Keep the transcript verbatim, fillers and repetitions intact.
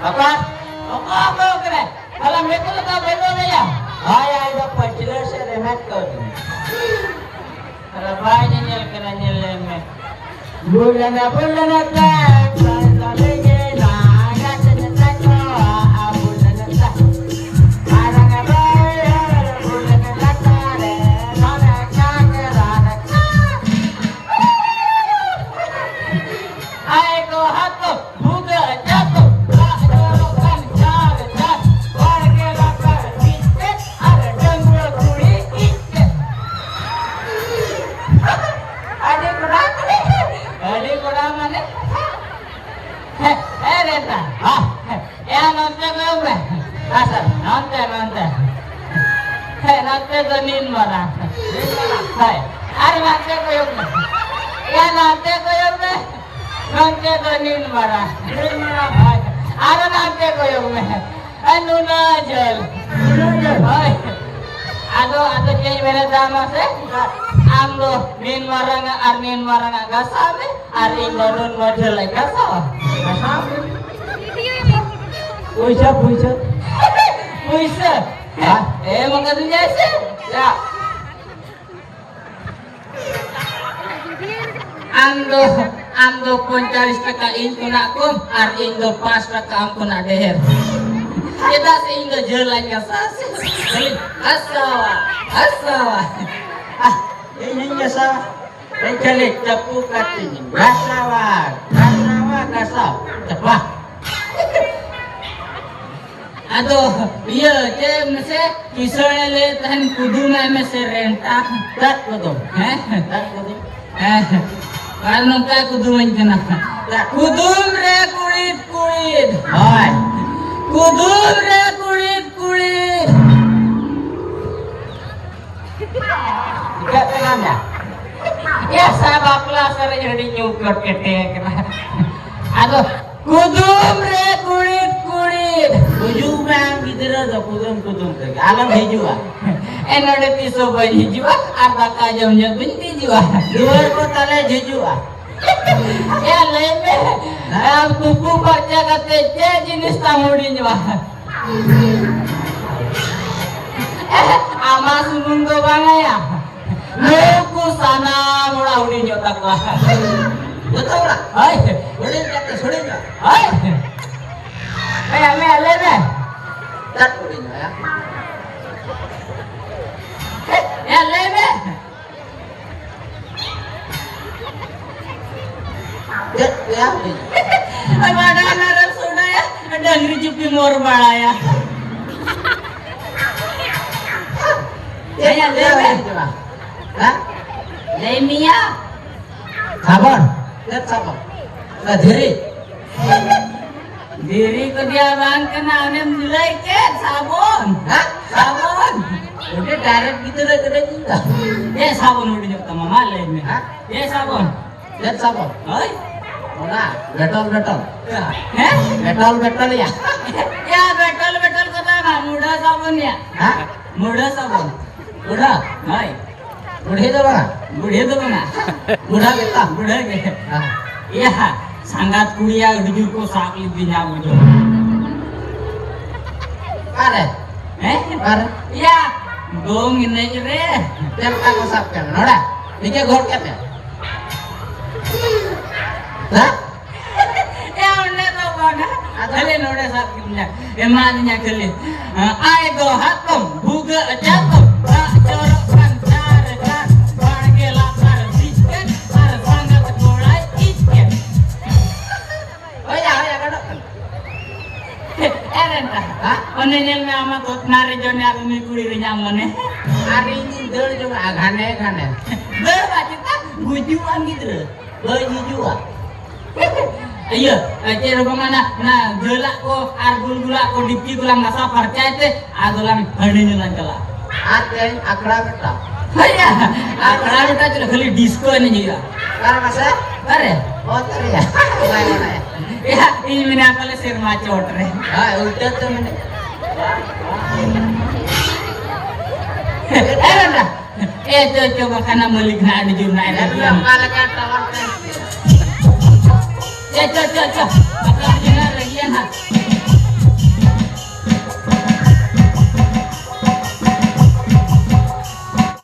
ᱚᱠᱟ? ᱚᱠᱟ ᱚᱠᱟ ᱠᱟᱱᱟᱭ? ᱛᱟᱦᱞᱮ ᱢᱮᱫ ᱞᱮᱠᱟ ᱵᱮᱞᱚ ᱞᱮᱭᱟ᱾ ᱦᱳᱭ, ᱟᱡ ᱫᱚ ᱯᱟᱹᱪᱷᱞᱟᱹ ᱥᱮᱫ ᱨᱮ ᱢᱮᱫ ᱠᱚ᱾ ᱛᱟᱦᱞᱮ ᱵᱟᱭ ᱧᱮᱧᱮᱞ ᱠᱟᱱᱟ, ᱧᱮᱞ ᱞᱮᱢ ᱢᱮ᱾ ᱵᱩᱞᱟᱱᱟ, ᱵᱩᱞᱟᱱᱟ ᱛᱮ, ᱵᱟᱭ ᱛᱟᱞᱮ ᱜᱮ ᱱᱟ, ᱜᱟᱪᱷ ᱱᱮᱛᱟ ᱠᱚ, ᱟ, ᱵᱩᱞᱟᱱᱟ ᱛᱮ᱾ ᱟᱨᱟᱝ ᱵᱟᱭ, ᱵᱩᱞᱟᱱᱟ ᱞᱟᱛᱟᱨ ᱨᱮ, ᱱᱚᱰᱮ ᱠᱟᱜ ᱨᱟᱱ ᱠᱟ᱾ ᱟᱭ ᱠᱚ ᱦᱟᱛᱚ, ᱵᱷᱩᱜᱟᱹ ᱡᱟᱛᱚ, ᱫᱟᱜ ᱡᱚᱨᱚᱜ ᱠᱟᱱ ᱡᱷᱟᱨ ᱡᱷᱟᱨ, ᱵᱟᱲᱜᱮ ᱞᱟᱛᱟᱨ ᱢᱤᱫᱴᱮᱡ ᱟᱨ ᱰᱟᱺᱜᱩᱣᱟᱹ ᱠᱩᱲᱤ ᱢᱤᱫᱴᱮᱡ᱾ ᱟᱹᱰᱤ ᱠᱚᱲᱟ ᱠᱩᱲᱤ, ᱟᱹᱰᱤ ᱠᱚᱲᱟ ᱢᱟᱱᱮ, ᱦᱮᱸ, ᱦᱮᱸ, ᱨᱮᱴᱟ, ᱦᱮᱸ, ᱮ, ᱱᱚᱱᱛᱮ ᱠᱚᱭᱚᱜ ᱢᱮ᱾ ᱟᱪᱪᱷᱟ, ᱱᱚᱱᱛᱮ, ᱱᱚᱱᱛᱮ᱾ ᱦᱮᱸ, ᱱᱚᱱᱛᱮ ᱫᱚ ᱱᱤᱱ ᱢᱟᱨᱟᱝ᱾ ᱦᱳᱭ, ᱟᱨ ᱱᱚᱱᱛᱮ ᱠᱚᱭᱚᱜ ᱢᱮ᱾ ᱮ, ᱱᱚᱱᱛᱮ ᱠᱚᱭᱚᱜ ᱢᱮ᱾ ᱱᱚᱱᱛᱮ ᱫᱚ ᱱᱤᱱ ᱢᱟᱨᱟᱝ᱾ ᱱᱤᱱ ᱢᱟᱨᱟᱝ᱾ ᱦᱳᱭ᱾ ᱟᱨ ᱱᱚᱱᱛᱮ ᱠᱚᱭᱚᱜ ᱢᱮ᱾ ᱟᱨ ᱱᱩᱱᱟᱹᱜ ᱡᱷᱟᱹᱞ᱾ ᱱᱩᱱᱟᱹᱜ ᱡᱷᱟᱹᱞ᱾ ᱦᱳᱭ᱾ ᱟᱫᱚ, ᱟᱫᱚ ᱪᱮᱫ ᱤᱧ ᱢᱮᱱᱮᱫ ᱛᱟᱦᱮᱸ ᱢᱟᱥᱮ? ᱟᱢ ᱫᱚ ᱱᱤᱱ ᱢᱟᱨᱟᱝ ᱟᱜ ᱟᱨ ᱱᱤᱱ ᱢᱟᱨᱟᱝ ᱟᱜ ᱜᱟᱥᱟᱣ ᱢᱮ, ᱟᱨ ᱤᱧ ᱫᱚ ᱱᱩᱱ ᱢᱟᱹᱡᱷᱟᱹ ᱞᱮ ᱜᱟᱥᱟᱣᱟ᱾ ᱜᱟᱥᱟᱣ ᱢᱮ᱾ ᱯᱩᱭᱥᱟᱹ, ᱯᱩᱭᱥᱟᱹ᱾ ᱯᱩᱭᱥᱟᱹ? ᱦᱮᱸ? ᱮᱢ ᱟᱠᱟᱫᱤᱧᱟᱭ ᱥᱮ? ᱭᱟ᱾ ᱟᱢ ᱫᱚ, ᱟᱢ ᱫᱚ ᱯᱚᱧᱪᱟᱞᱤᱥ ᱴᱟᱠᱟ ᱤᱧ ᱠᱷᱚᱱᱟᱜ ᱠᱚᱢ ᱟᱨ ᱤᱧ ᱫᱚ ᱯᱟᱸᱪ ᱴᱟᱠᱟ ᱟᱢ ᱠᱷᱚᱱᱟᱜ ᱰᱷᱮᱨ᱾ ᱪᱮᱫᱟᱜ ᱥᱮ ᱤᱧ ᱫᱚ ᱡᱷᱟᱹᱞᱟᱧ ᱜᱟᱥᱟᱣᱟ ᱥᱮ᱾ ᱠᱷᱟᱹᱞᱤ ᱜᱟᱥᱟᱣᱟ, ᱜᱟᱥᱟᱣᱟ᱾ ᱟᱦ, ᱤᱧ ᱦᱚᱧ ᱜᱟᱥᱟᱣᱟ᱾ ᱤᱧ ᱠᱷᱟᱹᱞᱤ ᱪᱟᱯᱩ ᱠᱟᱛᱮᱧ ᱜᱟᱥᱟᱣᱟ, ᱜᱟᱥᱟᱣᱟ, ᱜᱟᱥᱟᱣ᱾ ᱪᱟᱯᱟ᱾ ᱟᱫᱚ ᱤᱭᱟᱹ, ᱪᱮᱫ ᱢᱮᱥᱮ ᱠᱤᱥᱟᱹᱬᱮ ᱞᱟᱹᱭᱮᱫ ᱛᱟᱦᱮᱱ, ᱠᱩᱫᱩᱢᱟᱭ ᱢᱮᱥᱮ ᱨᱮᱱᱴᱟ᱾ ᱪᱮᱫ ᱠᱩᱫᱩᱢ? ᱦᱮᱸ? ᱪᱮᱫ ᱠᱩᱫᱩᱢ? ᱦᱮᱸ᱾ ᱟᱨ ᱱᱚᱝᱠᱟ ᱠᱩᱫᱩᱢᱟᱹᱧ ᱠᱟᱱᱟ᱾ ᱪᱮᱫ? ᱠᱩᱫᱩᱢ ᱨᱮ ᱠᱩᱲᱤᱫ ᱠᱩᱲᱤᱫ᱾ ᱦᱳᱭ᱾ ᱠᱩᱫᱩᱢ ᱨᱮ ᱠᱩᱲᱤᱫ ᱠᱩᱲᱤᱫ᱾ ᱪᱤᱠᱟᱹᱜ ᱠᱟᱱᱟ ᱭᱟ? ᱭᱟ ᱥᱟ ᱵᱟᱯᱞᱟ ᱥᱟᱨᱮᱡ ᱦᱟᱺᱰᱤ ᱧᱩ ᱠᱚᱴ ᱠᱮᱴᱮ ᱠᱟᱱᱟ᱾ ᱟᱫᱚ ᱠᱩᱫᱩᱢ ᱨᱮ ᱠᱩᱲᱤᱫ ᱠᱩᱲᱤᱫ᱾ ᱜᱩᱡᱩᱜ ᱢᱮ ᱟᱢ ᱜᱤᱫᱽᱨᱟᱹ ᱫᱚ ᱠᱩᱫᱩᱢ ᱠᱩᱫᱩᱢ ᱛᱮᱜᱮ᱾ ᱟᱞᱚᱢ ᱦᱤᱡᱩᱜᱼᱟ᱾ ᱮ ᱱᱚᱰᱮ ᱛᱤᱥ ᱦᱚᱸ ᱵᱟᱹᱧ ᱦᱤᱡᱩᱜᱼᱟ ᱟᱨ ᱫᱟᱠᱟ ᱡᱚᱢ ᱧᱚᱜ ᱫᱩᱧ ᱦᱤᱡᱩᱜᱼᱟ᱾ ᱫᱩᱣᱟᱹᱨ ᱠᱚ ᱛᱟᱞᱮ ᱡᱷᱤᱡᱩᱜᱼᱟ᱾ ᱮ, ᱞᱟᱹᱭ ᱢᱮ, ᱟᱢ ᱛᱩᱯᱩ ᱯᱷᱟᱨᱪᱟ ᱠᱟᱛᱮ ᱪᱮᱫ ᱡᱤᱱᱤᱥ ᱛᱟᱢ ᱦᱩᱰᱤᱧᱚᱜᱼᱟ? ᱟᱢᱟᱜ ᱥᱩᱢᱩᱝ ᱫᱚ ᱵᱟᱝᱟᱭᱟ, ᱱᱩᱠᱩ ᱥᱟᱱᱟᱢ ᱚᱲᱟᱜ ᱦᱩᱰᱤᱧᱚᱜ ᱛᱟᱠᱚᱣᱟ᱾ ᱡᱚᱛᱚ ᱚᱲᱟᱜ? ᱦᱳᱭ᱾ ᱦᱩᱰᱤᱧ ᱠᱟᱛᱮ ᱦᱩᱰᱤᱧᱚᱜ? ᱦᱳᱭ᱾ ᱮ, ᱞᱟᱹᱭ ᱢᱮ, ᱞᱟᱹᱭ ᱢᱮ᱾ ᱪᱮᱫ ᱦᱩᱰᱤᱧᱚᱜᱼᱟ? ᱮ, ᱞᱟᱹᱭ ᱢᱮ᱾ ᱪᱮᱫ ᱯᱮᱭᱟ ᱦᱩᱭ? ᱵᱟᱰᱟᱭ ᱱᱟᱨᱮᱞ ᱥᱚᱰᱟᱭᱟ, ᱰᱟᱝᱨᱤ ᱪᱩᱯᱤ ᱢᱚᱨ ᱵᱟᱲᱟᱭᱟ᱾ ᱪᱮᱫ ᱯᱮᱭᱟ ᱦᱩᱭ ᱠᱟᱱᱟ? ᱦᱮᱸ? ᱞᱟᱹᱭ ᱢᱮᱭᱟ᱾ ᱥᱟᱵᱚᱱ? ᱪᱮᱫ ᱥᱟᱵᱚᱱ? ᱚᱱᱟ ᱫᱷᱤᱨᱤ? ᱫᱷᱤᱨᱤ ᱠᱚ ᱫᱮᱭᱟ ᱵᱟᱝ ᱠᱟᱱᱟ, ᱚᱱᱮᱢ ᱞᱟᱹᱭ ᱠᱮᱫ ᱥᱟᱵᱚᱱ᱾ ᱦᱮᱸ? ᱥᱟᱵᱚᱱ᱾ ᱚᱸᱰᱮ direct ᱜᱤᱫᱽᱨᱟᱹ ᱠᱟᱹᱱᱟᱹᱧ ᱤᱧ ᱫᱚ᱾ ᱪᱮᱫ ᱥᱟᱵᱚᱱ ᱦᱩᱰᱤᱧᱚᱜ ᱛᱟᱢᱟ? ᱢᱟ ᱞᱟᱹᱭ ᱢᱮ᱾ ᱦᱮᱸ? ᱪᱮᱫ ᱥᱟᱵᱚᱱ? ᱪᱮᱫ ᱥᱟᱵᱚᱱ? ᱦᱳᱭ᱾ ᱚᱱᱟ ᱰᱮᱴᱚᱞ, ᱰᱮᱴᱚᱞ᱾ ᱦᱮᱸ? ᱰᱮᱴᱚᱞ, ᱰᱮᱴᱚᱞ ᱭᱟ᱾ ᱭᱟ, ᱰᱮᱴᱚᱞ, ᱰᱮᱴᱚᱞ ᱠᱚᱫᱚ ᱵᱟᱝ, ᱢᱩᱰᱷᱟᱹ ᱥᱟᱵᱚᱱ ᱭᱟ᱾ ᱦᱮᱸ? ᱢᱩᱰᱷᱟᱹ ᱥᱟᱵᱚᱱ᱾ ᱢᱩᱰᱷᱟᱹ? ᱦᱳᱭ᱾ ᱵᱩᱰᱷᱤ ᱫᱚ ᱵᱟᱝᱟ? ᱵᱩᱰᱷᱤ ᱫᱚ ᱵᱟᱝᱟ᱾ ᱵᱩᱰᱷᱟ ᱜᱮᱛᱟ? ᱵᱩᱰᱷᱟᱹ ᱜᱮ᱾ ᱦᱮᱸ᱾ ᱭᱟ, ᱥᱟᱸᱜᱟᱛ ᱠᱩᱲᱤᱭᱟ ᱟᱹᱰᱤ ᱡᱳᱨ ᱠᱚ ᱥᱟᱵ ᱞᱤᱫᱤᱧᱟ ᱵᱩᱡᱷᱟᱹᱣ᱾ ᱚᱠᱟᱨᱮ? ᱦᱮᱸ? ᱚᱠᱟᱨᱮ? ᱭᱟ, ᱫᱚᱝ ᱮᱱᱮᱡ ᱨᱮ᱾ ᱪᱮᱫ ᱞᱮᱠᱟ ᱠᱚ ᱥᱟᱵ ᱯᱮᱭᱟ? ᱱᱚᱰᱮ? ᱱᱤᱝᱠᱟᱹ ᱜᱚᱦᱚᱲ ᱠᱮᱫ ᱢᱮᱭᱟ? ᱦᱮᱸ? ᱮ, ᱚᱸᱰᱮ ᱫᱚ ᱵᱟᱝᱟ᱾ ᱟᱫᱚ? ᱠᱷᱟᱹᱞᱤ ᱱᱚᱰᱮ ᱥᱟᱵ ᱠᱤᱫᱤᱧᱟ᱾ ᱮᱢᱟᱫᱤᱧᱟ ᱠᱷᱟᱹᱞᱤ᱾ ᱟᱭ ᱫᱚ ᱦᱟᱛᱚᱢ, ᱵᱷᱩᱜᱟᱹᱜ ᱪᱟᱛᱚᱢ, ᱫᱟᱜ ᱡᱚᱨᱚᱜ ᱠᱟᱱ ᱪᱟᱨ ᱪᱟᱨ, ᱵᱟᱲᱜᱮ ᱞᱟᱛᱟᱨ ᱥᱤᱡ ᱠᱮᱫ, ᱟᱨ ᱥᱟᱸᱜᱟᱛ ᱠᱚᱲᱟᱭ ᱤᱡ ᱠᱮᱫ᱾ ᱦᱳᱭ ᱭᱟ, ᱦᱳᱭ ᱭᱟ, ᱜᱟᱱᱚᱜ ᱠᱟᱱᱟ᱾ ᱮ ᱨᱮᱱᱴᱟ, ᱦᱟ? ᱚᱱᱮ ᱧᱮᱞ ᱢᱮ, ᱟᱢᱟᱜ ᱜᱷᱚᱴᱱᱟ ᱨᱮ ᱡᱚᱱᱮ ᱟᱨ ᱩᱱᱤ ᱠᱩᱲᱤ ᱨᱮ ᱧᱟᱢ ᱢᱟᱱᱮ᱾ ᱟᱨ ᱤᱧᱤᱧ ᱫᱟᱹᱲ ᱡᱚᱝᱟ ᱜᱷᱟᱱᱮ ᱜᱷᱟᱱᱮ᱾ ᱫᱟᱹᱲ ᱵᱟᱝ ᱪᱮᱛᱟ, ᱜᱩᱡᱩᱜ ᱟᱢ ᱜᱤᱫᱽᱨᱟᱹ᱾ ᱵᱟᱹᱧ ᱦᱤᱡᱩᱜᱼᱟ᱾ ᱤᱭᱟᱹ, ᱪᱮᱫ ᱨᱚᱠᱚᱢ ᱚᱱᱟ, ᱚᱱᱟ ᱡᱷᱟᱹᱞᱟᱜ ᱠᱚ ᱟᱨ ᱜᱩᱞᱜᱩᱞᱟᱜ ᱠᱚ ᱰᱤᱯᱪᱤ ᱠᱚᱞᱟᱝ ᱜᱷᱟᱥᱟᱣ ᱯᱷᱟᱨᱪᱟᱭ ᱛᱮ, ᱟᱫᱚ ᱞᱟᱝ ᱦᱟᱺᱰᱤ ᱧᱩ ᱞᱟᱝ ᱪᱟᱞᱟᱜᱼᱟ᱾ ᱟᱨ ᱛᱮᱦᱮᱧ ᱟᱠᱷᱲᱟ ᱵᱮᱴᱟ᱾ ᱦᱳᱭ ᱭᱟ, ᱟᱠᱷᱲᱟ ᱵᱮᱴᱟ ᱪᱮᱫ ᱠᱷᱟᱹᱞᱤ ᱰᱤᱥᱠᱳ ᱮᱱᱮᱡ ᱦᱩᱭᱩᱜᱼᱟ᱾ ᱚᱠᱟᱨᱮ ᱢᱟᱥᱮ? ᱚᱠᱟᱨᱮ? ᱚ, ᱛᱟᱹᱨᱤᱭᱟ᱾ ᱵᱟᱭ ᱵᱟᱲᱟᱭᱟ᱾ ᱭᱟ, ᱤᱧ ᱢᱮᱱᱟ ᱯᱟᱞᱮ ᱥᱮᱨᱢᱟ ᱪᱚᱴ ᱨᱮ᱾ ᱦᱳᱭ, ᱩᱞᱴᱟᱹ ᱛᱮ ᱢᱮᱱᱮᱫ᱾ ᱮ ᱵᱮᱴᱟ, ᱮ ᱪᱚ, ᱪᱚ, ᱵᱟᱠᱷᱟᱱ ᱢᱟᱹᱞᱤᱠ ᱱᱟᱜ ᱟᱹᱰᱤ ᱡᱳᱨ ᱱᱟᱜ ᱮ ᱚᱠᱟ ᱞᱮᱠᱟ ᱴᱟᱣᱟᱨ ᱛᱮ? ᱪᱚ, ᱪᱚ, ᱪᱚ, ᱪᱚ᱾